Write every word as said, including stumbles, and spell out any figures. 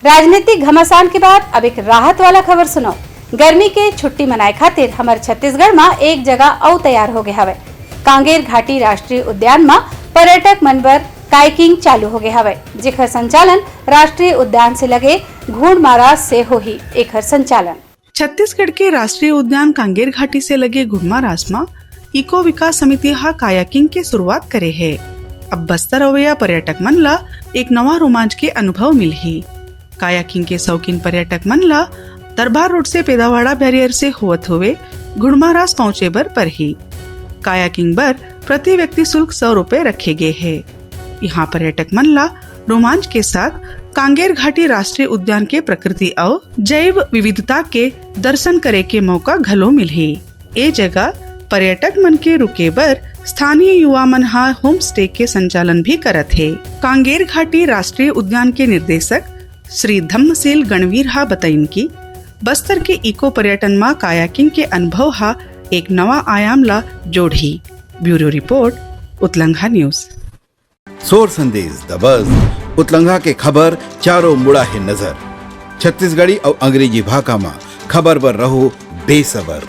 राजनीतिक घमासान के बाद अब एक राहत वाला खबर सुनो। गर्मी के छुट्टी मनाए खातिर हमर छत्तीसगढ़ म एक जगह अउ तैयार हो गए हवय। कांगेर घाटी राष्ट्रीय उद्यान म पर्यटक मन बर कायाकिंग चालू हो गए हवय, जेकर संचालन राष्ट्रीय उद्यान से लगे घुड़मारा से होही। एकर संचालन छत्तीसगढ़ के राष्ट्रीय उद्यान कांगेर घाटी से लगे घुड़मारास म इको विकास समिति ह कायाकिंग के शुरुआत करे हे। अब बस्तर अवैया पर्यटक मन ल एक नवा रोमांच के अनुभव मिलही। कायाकिंग के शौकीन पर्यटक मन ल दरबार रोड से पेदावाड़ा बैरियर से होवत हुए घुड़मारास पहुंचे बर परही। कायाकिंग बर प्रति व्यक्ति शुल्क सौ रुपए रखे गे हे। यहाँ पर्यटक मन ला रोमांच के साथ कांगेर घाटी राष्ट्रीय उद्यान के प्रकृति अउ जैव विविधता के दर्शन करे के मौका घलो मिलही। ए जगह पर्यटक मन के रुके बर स्थानीय युवा मन ह होम स्टे के संचालन भी करत हे। कांगेर घाटी राष्ट्रीय उद्यान के निर्देशक श्री धम्मशील गणवीर ह बतइन कि बस्तर के इको पर्यटन म कायाकिंग के अनुभव ह एक नवा आयाम ला जोड़ही। Bureau report, Utlangha news. सोर संदेश दबस, उतलंघा के खबर चारों मुड़ा हे नजर। छत्तीसगढ़ी अउ अंग्रेजी भाखा म खबर बर रहो बेसबर।